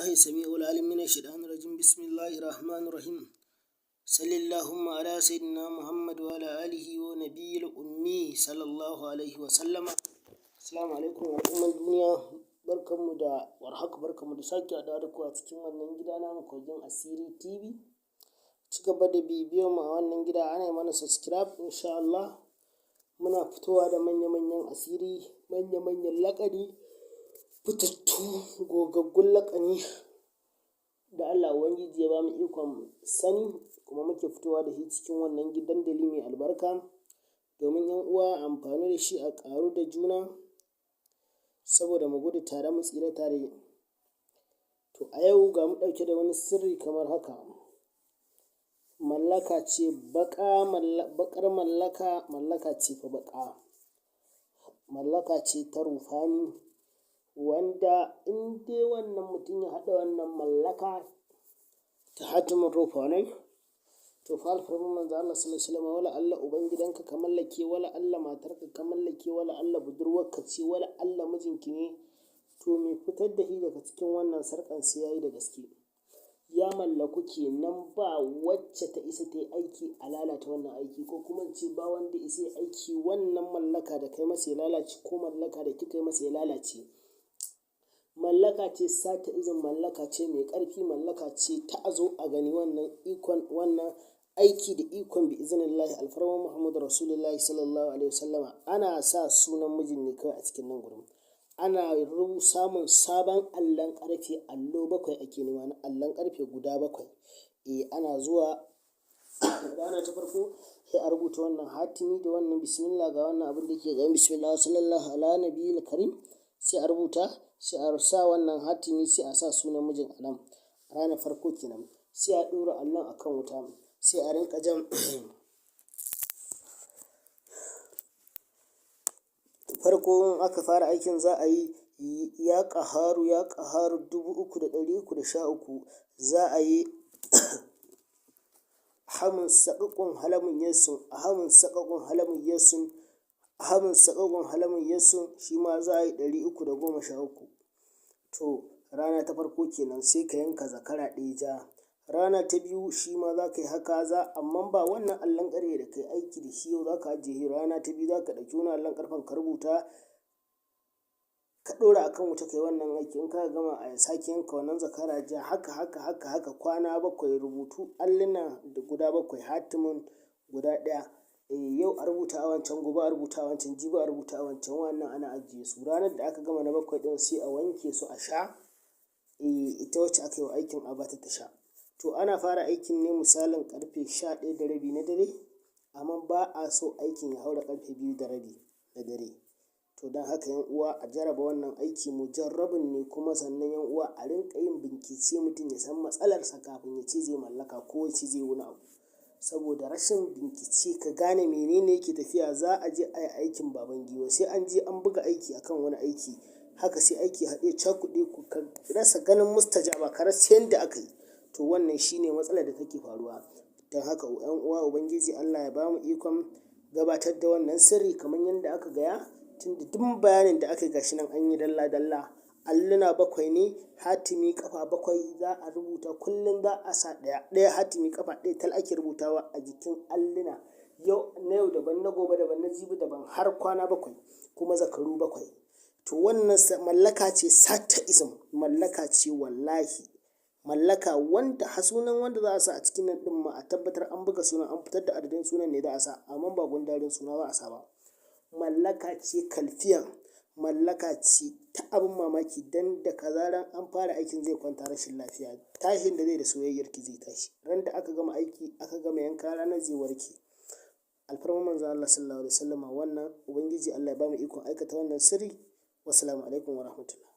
بالله السميع العليم من الشيطان الرجيم. بسم الله الرحمن الرحيم. صلى اللهم على سيدنا محمد وعلى آله ونبي الأمي صلى الله عليه وسلم. Assalamu alaikum al'umman duniya, barkanmu da warhaka, barkanmu da sake haɗuwa da ku a cikin wannan gida namu, Kogin Asiri TV. Ci gaba da bibiyar mu a wannan gida, ana yi mana subscribe. Insha Allah muna fitowa da manya-manyan asiri, manya-manyan laƙani, fitattu, gogaggun laƙani da Allah Ubangiji ya ba mu ikon sani, kuma muke fitowa da shi cikin wannan gidan dandali mai albarka domin 'yan uwa amfani da shi a ƙaru da juna, saboda mu gudu tare mu tsira tare. To, a yau ga mu ɗauke da wani sirri kamar haka. Mallaka ce baƙa, baƙar mallaka, mallaka ce fa baƙa. Mallaka ce ta ruhani, wanda in dai wannan mutum ya haɗa wannan mallaka ta hatimin rufanai, to fa alfarman Manzo Allah sallallahu alaihi wasallam, wala Allah ubangidanka ka mallake, wala Allah matarka ka mallake, wala Allah budurwarka ce, wala Allah mijinki ne, to mai fitar da shi daga cikin wannan sarƙan sai yayi da gaske. Ya mallaku kenan, ba wacce ta isa ta yi aiki a lalata wannan aiki, ko kuma in ce ba wanda isa ya aiki wannan mallaka da kai masa ya lalace, ko mallaka da kika yi masa ya lalace. Mallaka ce sata izin, mallaka ce mai ƙarfi, mallaka ce ta a zo a gani. Wannan ikon, wannan aiki da ikon bi iznillahi, alfarman Muhammadu Rasulullahi sallallahu alaihi wasallama, ana sa sunan mijin ne kawai a cikin nan gurin. Ana samun sabon allon ƙarfe, allo bakwai ake nema na allon ƙarfe guda bakwai. Eh, ana zuwa rana ta farko sai a rubuta wannan hatimi da wannan bismillah, ga wannan abin da ke gaban bismillah sallallahu ala nabiyil karim, sai a rubuta, sai a sa wannan hatimi, sai a sa sunan mijin a nan. Ranar farko kenan. Sai a ɗora allon a kan wuta, sai a rinƙa jan. Farko in aka fara aikin, za a yi ya ƙaharu ya ƙaharu 3313, za a yi hamun saƙaƙun halamun yesun, hamun saƙaƙun halamun yesun, hamun saƙaƙun halamun yesun, shi ma za a yi 313. To, rana ta farko kenan, sai ka yanka zakara ɗaya ja. Rana ta biyu shi ma za ka yi haka za, amma ba wannan allon ƙarfe da kai aiki da shi yau za ka ajiye. Rana ta biyu za ka ɗauki wani allon ƙarfen, ka rubuta, ka ɗora a kan wuta, ka yi wannan aiki. In ka gama, a sake yanka wannan zakara ja. Haka haka haka haka kwana 7, rubutu alluna da guda 7, hatimin guda ɗaya. Yau a rubuta a wancan, gobe a rubuta a wancan, jibi a rubuta a wancan. Wannan ana ajiye su. Ranar da aka gama na bakwai ɗin, sai a wanke su a sha. Ita wacce aka yi wa aikin a bata ta sha. To, ana fara aikin ne misalin ƙarfe 11:30 na dare, amma ba a so aikin ya haura ƙarfe 2:30 na dare. To, don haka 'yan uwa a jarraba wannan aiki, mujarrabin ne. Kuma sannan 'yan uwa a rinƙa yin bincike, mutum ya san matsalarsa kafin ya ce zai mallaka ko ya ce zai wani abu. Saboda rashin bincike ka gane menene yake tafiya, za a je a yi aikin baban giwa, sai an je an buga aiki akan wani aiki. Haka sai aiki haɗe cakuɗe, ku ka rasa ganin mustajaba, ka rasa yanda aka yi. To, wannan shine matsalar da take faruwa. Don haka 'yan uwa, Ubangiji Allah ya bamu ikon gabatar da wannan sirri kamar yadda aka gaya. Tunda duk bayanin da aka yi gashi nan an yi dalla dalla. Alluna bakwai ne, hatimi ƙafa bakwai za a rubuta. Kullum za a sa ɗaya ɗaya, hatimi ƙafa ɗaya tal ake rubutawa a jikin alluna. Yau na yau daban, na gobe daban, na jibi daban, har kwana 7, kuma zakaru 7. To, wannan mallaka ce sataism, mallaka ce wallahi. Mallaka wanda har sunan wanda za a sa a cikin nan ɗin ma, a tabbatar an buga sunan, an fitar da adadin sunan ne za a sa, amma ba gundarin suna za a sa ba. Mallaka ce kalfiyan, mallaka ce ta abin mamaki, dan da zaran an fara aikin zai kwanta rashin lafiya. Tashin da zai da soyayyar ki zai tashi. Ran da aka gama aiki, aka gama yanka, ranar zai warke. Alfarman Manzo Allah sallallahu alaihi wasallama wannan, Ubangiji Allah ya bamu ikon aikata wannan sirri. Wassalamu alaikum wa rahmatullah.